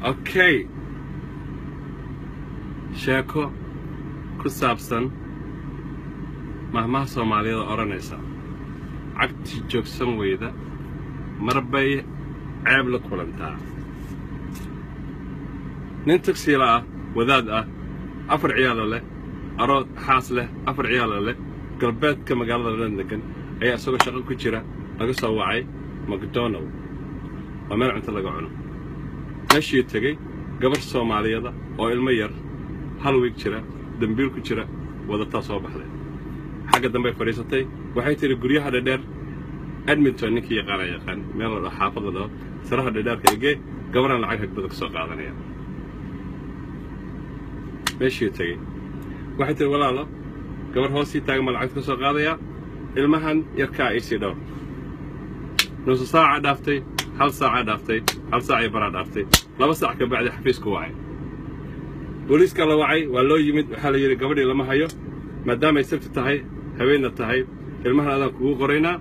Okay, sheeko ku saabsan mahmaha Soomaaliyada odhanaysa "Cagti joogsan weyda mar bay ceeb la kulantaa." Nin tagsiila ah, wadaad ah, afar ciyaala leh, arood xaas leh, afar ciyaala leh, galbeedka magaalada London degan ayaa isagoo shaqo ku jira laga soo wacay McDonald. Waa meel cunto laga cuno. Meeshii tegey gabar Soomaaliyada oo ilmo yar hal wiig jira dambiil ku jira wadataa soo baxday. Xagga dambey fadhiisatay. Waxay tidhi, "Guryaha dhadheer Edmonton, ninkii yaqaana yaqaan, meel la dhaho, xaafad la dhaho saraha dhadheerka egee, gabaraan lacag hagbada ka soo qaadanaya." Meeshii tegey waxay tihi, "Walaalo, gabar hoosii taagan baa lacagta ka soo qaadayaa, ilmahan yarkaa iisii dhowr." Nusu saaca dhaaftay, hal saaca dhaaftay, hal saac iyo baraa dhaaftay. 2 saac ka bacdi xafiisku wacay. Booliiska la wacay, waa loo yimid. Waxaa la yidhi, "Gabadhii lama hayo. Maadaamay Sabti tahay, habeenna tahay, ilmahan adaan kugu qoraynaa.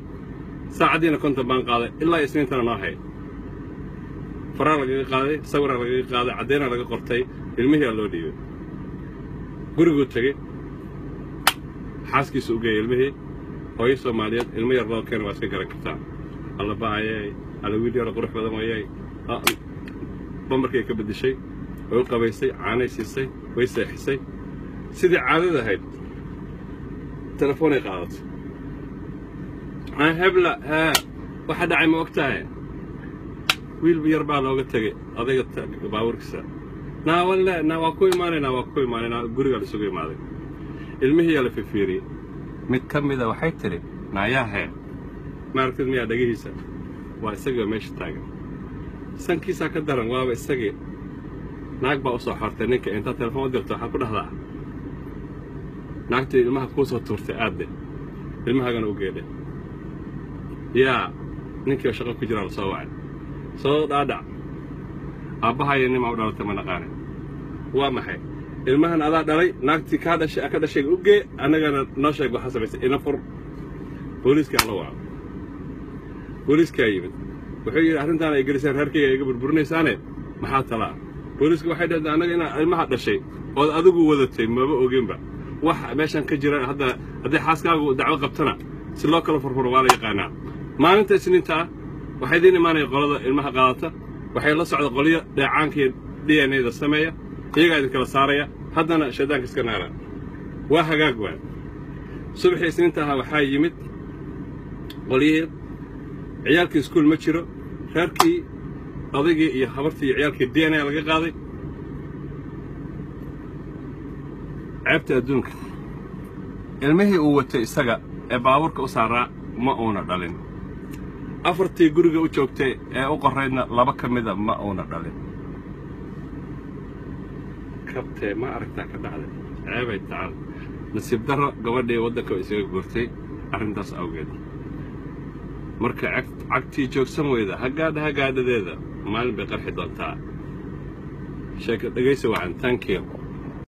Saacaddiina 50 baan qaaday, ilaa Isniintana noo hay." Faraa lagaga qaaday, sawiraa lagaga qaaday, caddeynaa laga qortay, ilmihiyaa loo dhiibay. Guriguu tegey, xaaskiisu u geeyey ilmihii. Hooyo Soomaaliyeed ilmo yar loo keena waa iska garan kartaa. Alla ba'ayey, alla wiil yaro qurux badan wayey. Bambarkay ka beddeshay, way u qabaysay, caanay siisay, way seexisay. Sidii caadada ahayd telefoonay qaadatay. "Hebla, hee, waxa dhacay ma og tahay? Wiil yar baa looga tegey odayga baabuurkiisa." "Naa walle, naa waa ku imaanaynaa, waa ku imaanaynaa." Gurigaa la isugu imaaday. Ilmihiyaa la fifiiriyey. Mid ka mida waxay tidhi, "Naayahee, ma aragtid miyaa dhegihiisa? Waa isagii meesha taagan, sankiisaa ka daran, waaba isagii." Naag baa u soo xortay ninka. Intaad telefoon u dirto waxaad ku dhahdaa, "Naagtii ilmaha kuu soo tuurtay aadde, ilmahaagana u geedhe." Yaa ninkii oo shaqo ku jiraa la soo wacay. "Soo dhaadhac, aabbahayo nimaa u dhalatay ma naqaane. Waa maxay ilmahan? Adaa dhalay? Naagtii kaa dhashay ka dhashay u gee, annagana noo sheeg waxaa samaysay, ina fur." Booliiskaa la waco. Booliiskaa yimid. Wuxuu yidhi, "Arrintaan ay geliseen reerkayga iga burburinaysaane, maxaa talaa?" Booliiska waxay dhahday, "Annaga inaa ilmaha dhashay ood adigu wadatay maba oginba. Wax meeshan ka jira hadda, haddii xaaskaagu dacwo qabtana si loo kala furfuro waa la yaqaanaa. Maalinta Isniinta ah waxaa idiin imaanaya qolada ilmaha qaadata. Waxay la socda qolyo dheecaanka iyo DNA-da sameeya, iyagaa idinkala saaraya. Haddana shaydaanka iska naara." Waa hagaag. Waa subaxii Isniinta ahaa. Waxaa yimid qolyihii. Ciyaalkii iskuul ma jiro. Reerkii, odaygii iyo habartii iyo ciyaalkii DNA laga qaaday. Ceebta adduunka, ilmihii uu watay isaga ee baabuurka u saaraa ma uuna dhalin. Afartii guriga u joogtay ee u qoraydna laba ka mida ma uuna dhalin. Kabtee ma aragtaa ka dhacday? Ceebay tacal. Nasiib darro, gabadhii waddanka isaga guurtay arrintaas awgeed. Marka cagtii joogsan weyda hagaadha hagaadhadeeda, maalin bay qarxi doontaa. Sheeka dhegaysi wacan. Thank you.